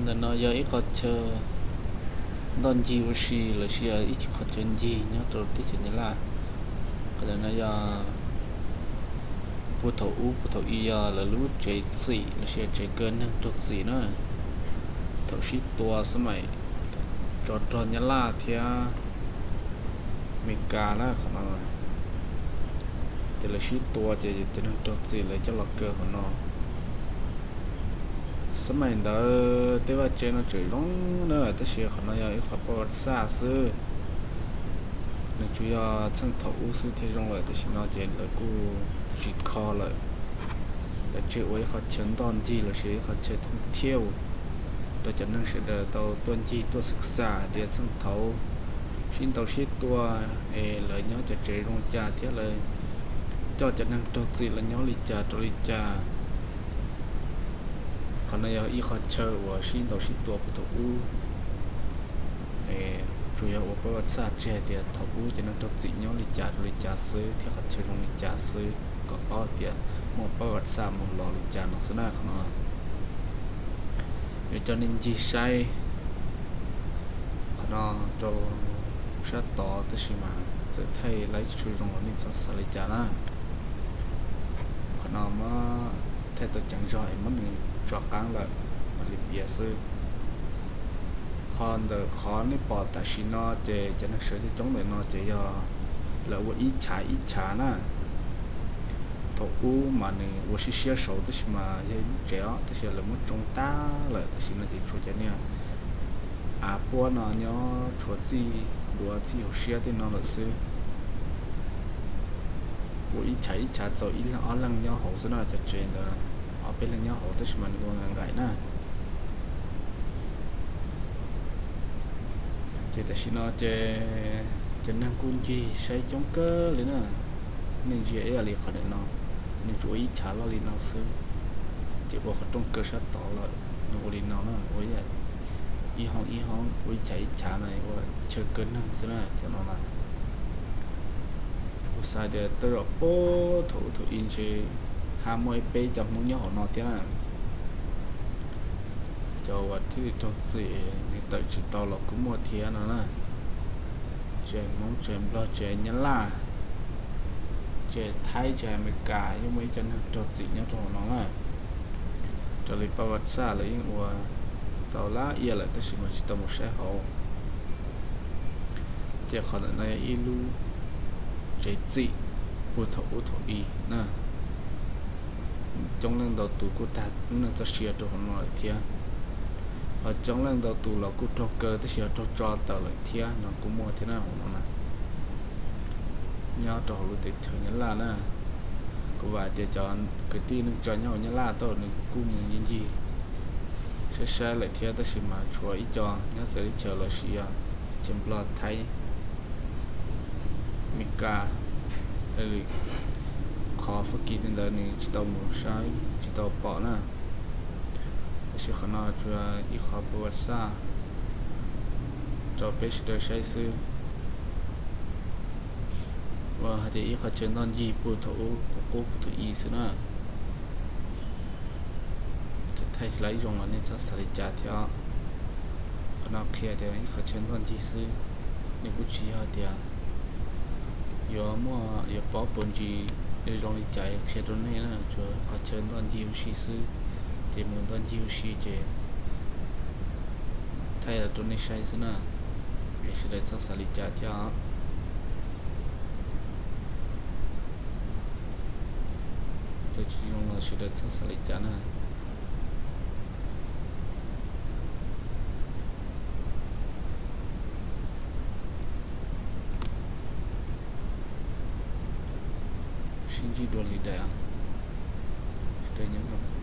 Ntawm no yog ib qhov chaw ntoj ncig ua si los sis yog ib qhov chaw ncig nyob rau teb chaws Nyab Laj. Qhov ntawm no yog puag thaum ub puag thaum i yog lawv lub tsev txim los sis yog tsev kaw neeg raug txim na. Thaum sib tua xab maim tsov rog Nyab Laj thiab Amelikas na qhov no, ces lawv sib tua ces cov neeg raug txim lawv coj los kaw qhov no. Xab maim ntawd tej vaj tsev no tseem zoo na, tab sis qhov no yog ib qhov paj vaj xaj xwb. Nws tsuas yog txheej thaum ub xwb thiaj zoo lawm, tam sim no ces lawv kuj tsis kho lawm. Lawv tseg ua ib qhov chaw ntoj ncig los sis ib qhov chaw thooj thiab rau cov neeg sawv daws tau tuaj ncig tuaj xwm xam hais tias txheej thaud sib ntaus sib tua es lawv nyob cov tsev zoo cas thiab lawv coj cov neeg raug txim los nyob li cas rau li cas. Qhov no yog ib qho chaw uas sib ntaus sib tua puag thaum ub. Tsuas yog ua paj vaj xaj tseg tias thaum ub cov neeg raug txim nyob li cas rau li cas xwb thiab qhov chaw zoo li cas xwb, kom paub tias muaj paj vaj xaj mus los li cas no xwb na qhov no. Yuav coj nej ncig saib qhov no rau sab tod, tab sis mas txawm thaij laib tsis tshua zoo los nej txhob xav li cas na. Qhov no muab thaij tau ceev zog es muab nws tso qeeb lawm mam li piav xwb. Ho ntawm qhov nej pom tam sim no ces cov neeg sawv coob coob ntawm no ces yog lawv ua ib chav ib chav na. Thaum ub mas nws ua siab siab saud tab sis mas yog ib lub tsev os, tab sis lawv muab tsoo tag lawm, tam sim no ces tshuav cov niag av puab no nyob tshuav txij duav txij hauv siab tej no lawm xwb. Ua ib chav ib chav txaus ib leeg ob leeg nyob hauv xwb na, cov tsev ntawd ob peb leeg nyob hauv tab sis mas nws ua nqaim nqaim na. Ces tam sim no ces cov neeg kuj ncig saib coob kawg li na. Nej ntsia ib yam li qhov ntawm no, nws tsuas ua ib chav loj li no xwb, ces ua qhov rooj kaw sab tod lawm nws ua li no na, ua ib hoob ib hoob ua ib chav ib chav no ua chaw kaw neeg xwb na cov no na. Kuv xav tias tej zaum puag thaum ub thaum i ntshe haj muaj ib peb cov Hmoob nyob hauv no thiab na. Cov uas thiaj li raug txim nws tawm tsis tau los kuj muaj thiab no na. Tsis hais Hmoob, tsis hais Nplog, tsis hais Nyab Laj, tsis hais Thaib, tsis hais Amelikas, yeej muaj ib co neeg raug txim nyob rau hauv no na. Raws li paj vaj xaj lawv yeej ua tau lab ia lawm tab sis mas tsis tau mus saib hauv. Ces qhov ntawm no yog ib lub tsev txim puag thaum ub thaum i na. Coob leej ntau tus kuj tag lub neej txoj sia rau hauv no lawm thiab. Ho coob leej ntau tus los kuj raug kaw tab sis ho raug tso tawm lawm thiab no kuj muaj thiab na hauv no na. Nyob rau hauv lub teb chaws Nyab Laj na, kuv vam tias cov kwv tij neej tsa nyob hauv Nyab Laj tau nws kuj mus ncig ncig saib saib lawm thiab tab sis mas tshuav ib co nyob txawv teb chaws los sis yog teb chaws Nplog, Thaib, Amelikas, lwm qhov Fab Kis tej ntawd nws tsis tau mus saib tsis tau pom na. Tab sis qhov no tsuas ib qhov paj vaj xaj rau peb sawv daws saib xwb. Uas hais tias ib qhov chaw ntoj ncig puag thaum ub qub qub puag thaum i xwb na. Thaij tsis laib zoo los nej txhob xav li cas thiab. Qhov no qhia tias ib qhov chaw ntoj ncig xwb, nws kuj tsis yog tias yuav muaj yuav paub puas ntsis zoo li cas qhia rau nej na, tsuas qhov chaw ntoj ncig ua si xwb. Ces mus ntoj ncig ua si ces thaij los rau nej saib xwb na, es sawv daws txhob xav li cas thiab. Thaij tsis zoo los sawv daws txhob xav li cas na. Sib ntsib dua li daim, sawv daws nyob zoo.